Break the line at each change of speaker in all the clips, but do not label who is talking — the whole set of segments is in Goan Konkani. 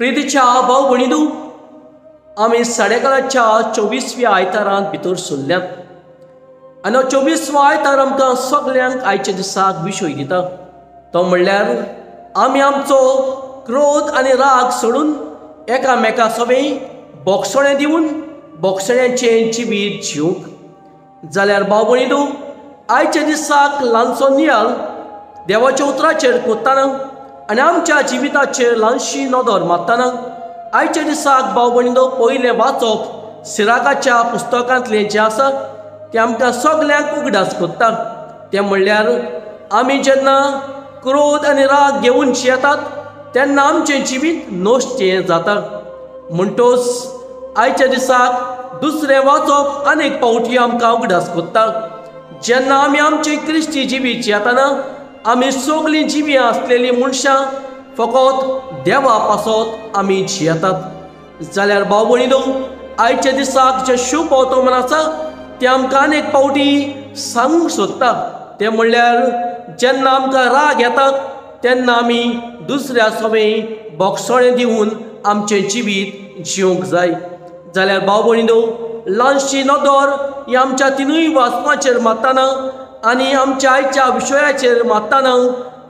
प्रितीच्या भाव भयणींनो, आमी साडेकालाच्या 24व्या आयतारांत भितर सरल्यात आनी 24वो आयतार आमकां सगल्यांक आयच्या दिसाक विशय दिता, तो म्हणल्यार आमी आमचो क्रोध आनी राग सोडून एकामेका सवें बोगसणें दिवन बोगसण्याचें जिवीत जिवंक. जाल्यार भाव भयणींनो, आयच्या दिसाक ल्हानसो नियाळ देवाच्या उतराचेर कोत्ताना आनी आमच्या जिविताचेर ल्हानशी नदर मारतना आयच्या दिसाक भाव भयणींनो पयलें वाचप सिराकाच्या पुस्तकांतलें जें आसा तें आमकां सगल्यांक उगडास कोत्ता. तें म्हणल्यार आमी जेन्ना क्रोध आनी राग घेवन जियेतात तेन्ना आमचें जिवीत नश्टें जाता. म्हणटोच आयच्या दिसाक दुसरें वाचप अनेक फावटी आमकां उगडास कोत्ता. जेन्ना आमी आमचें क्रिस्ती जिवीत जियेतना आमी सगळीं जिवी आसलेलीं मनशां फकत देवा पासत आमी जियेतात. जाल्यार भाव भयणींनो, आयच्या दिसाक जें शुभ वर्तमान आसा तें आमकां अनेक फावटी सांगूंक सोदता. तें म्हणल्यार जेन्ना आमकां राग येता तेन्ना आमी दुसऱ्या सवें बोगसणें दिवन आमचें जिवीत जिवंक जाय. जाल्यार भाव भयणींनो, ल्हानशी नदर ही आमच्या तिनूय वाचपाचेर मारतना आनी आमच्या आयच्या विशयाचेर मारतना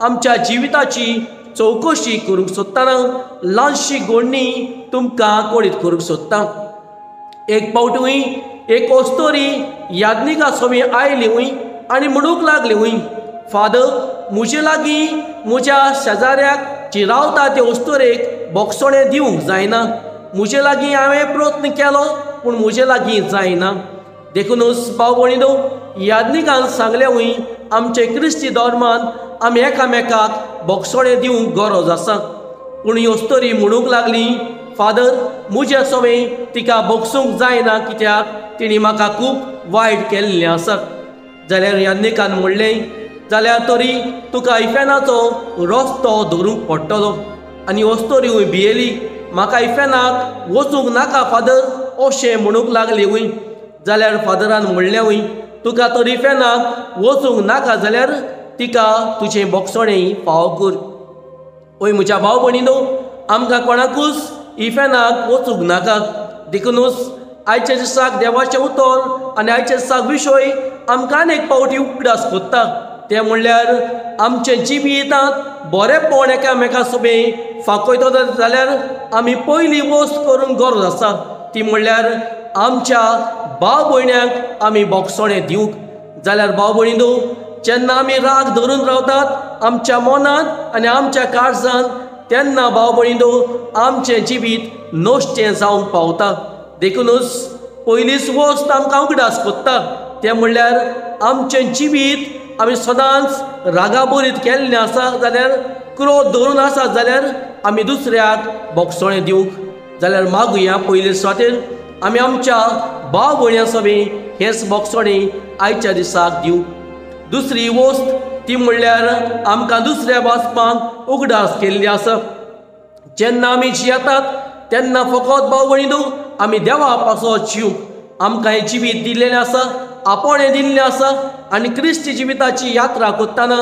आमच्या जिविताची चवकशी करूंक सोदतना ल्हानशी गोडणी तुमकां कोडीत करूंक सोदता. एक फावटूय एक अस्तोरी याज्ञिका सवी आयली हूंय आनी म्हणूंक लागली हूंय, फादर, म्हजे लागीं म्हज्या शेजाऱ्याक जी रावता ते अस्तोरेक बोगसणें दिवंक जायना. म्हजे लागीं हांवें प्रयत्न केलो पूण म्हजे लागीं जायना. देखूनच भाव भयणींनो, याज्ञिकान सांगलें हूंय आमचे क्रिस्ती धर्मान आमी एकामेकाक बोगसणें दिवंक गरज आसा. पूण ही अस्तोरी म्हणूंक लागली, फादर, म्हजे सवें तिका बोगसूंक जायना कित्याक तिणी म्हाका खूब वायट केल्लें आसा. जाल्यार याज्ञिकान म्हणलें, जाल्यार तरी तुका इफेनाचो रस्तो धरूंक पडटलो. आनी अस्तोरी हूंय भियेली, म्हाका इफेनाक वचूंक नाका फादर, अशें म्हणूंक लागली हूंय. जाल्यार फादरान म्हणलें हूंय, तुका तर इफेनाक वचूंक नाका जाल्यार तिका तुजें बोगसणें फावो कर. ओय म्हज्या भाव भयणींनो, आमकां कोणाकूच इफेनाक वचूंक नाका. देखूनच आयच्या दिसाक देवाचें उतर आनी आयच्या दिसाक विशय आमकां अनेक फावटी उगडास कोत्ता. तें म्हणल्यार आमचें जिवितांत बरेंपण एकामेका सोबें फांकयतो जाल्यार आमी पयली वस्त करूंक गरज आसा ती म्हणल्यार आमच्या भाव भयण्यांक आमी बोगसणें दिवंक. जाल्यार भाव भयणींनो, जेन्ना आमी राग धरून रावतात आमच्या मनांत आनी आमच्या काळजांत तेन्ना भाव भयणींनो आमचें जिवीत नश्टें जावंक पावता. देखूनच पयलीच वस्त आमकां उगडास कोत्ता तें म्हणल्यार आमचें जिवीत आमी सदांच रागाबरीत केल्लें आसा जाल्यार क्रोध धरून आसा जाल्यार आमी दुसऱ्याक बोगसणें दिवंक. जाल्यार मागुया पयले सुवातेर आमी आमच्या भाव भयण्यां सवें हेंच बोगसणें आयच्या दिसाक दिवंक. दुसरी वस्त ती म्हणल्यार आमकां दुसऱ्या वाचपांक उगडास केल्ली आसा. जेन्ना आमी जियेतात तेन्ना फकत भाव भयणींनो आमी देवा पासत जिवंक. आमकां हें जिवीत दिल्लें आसा, आपोणें दिल्लें आसा आनी क्रिस्ती जिविताची यात्रा करतना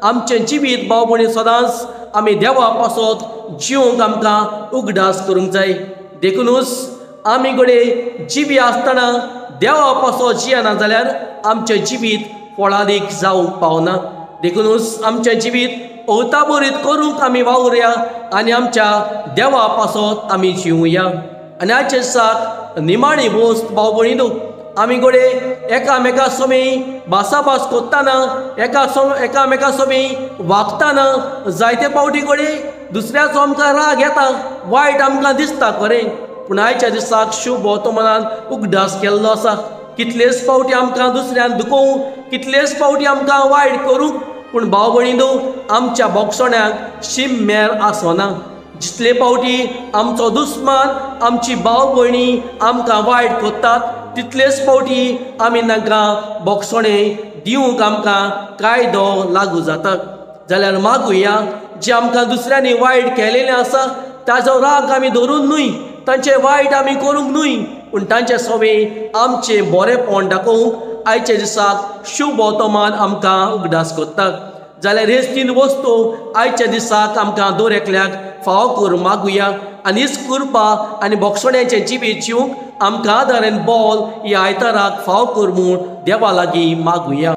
आमचें जिवीत भाव भयणी सदांच आमी देवा पासत जिवंक आमकां उगडास करूंक जाय. देखूनच आमी घडये जिवी आसतना देवा पासत जियेना जाल्यार आमचें जिवीत फळादीक जावंक पावना. देखूनच आमचें जिवीत अवताबरीत करूंक आमी वावुरया आनी आमच्या देवा पासत आमी जिवया. आनी आयच्या दिसाक निमाणी वस्त भाव भयणींनो, आमी घडये एकामेका सवें भासाभास करतना एकामेका सवें वागतना जायते फावटी घडये दुसऱ्याचो आमकां राग येता, वायट आमकां दिसता खरें, पूण आयच्या दिसाक शुभ वर्तमानान उगडास केल्लो आसा. कितलेच फावटी आमकां दुसऱ्यान दुखोवं, कितलेच फावटी आमकां वायट करूंक, पूण भाव भयणींनो आमच्या बोगसण्याक शीम मेर आसना. जितले फावटी आमचो दुस्मान आमची भाव भयणी आमकां वायट करतात तितलेच फावटी आमी तांकां बोगसणें दिवंक आमकां कायदो लागू जाता. जाल्यार मागुया जे आमकां दुसऱ्यांनी वायट केलेलें आसा ताजो राग आमी धरून न्हय, तांचें वायट आमी करूंक न्हय, पूण तांचे सवें आमचें बरेंपण दाखोवंक आयच्या दिसाक शुभ वर्तमान आमकां उगडास करता. जाल्यार हेच तीन वस्तू आयच्या दिसाक आमकां दर एकल्याक फावो करून मागुया आनी हीच कृपा आनी भोगसण्याचें जिवीत जिवंक आमकां आदार आनी बॉल ह्या आयताराक फावो कर म्हूण देवा लागीं मागुया.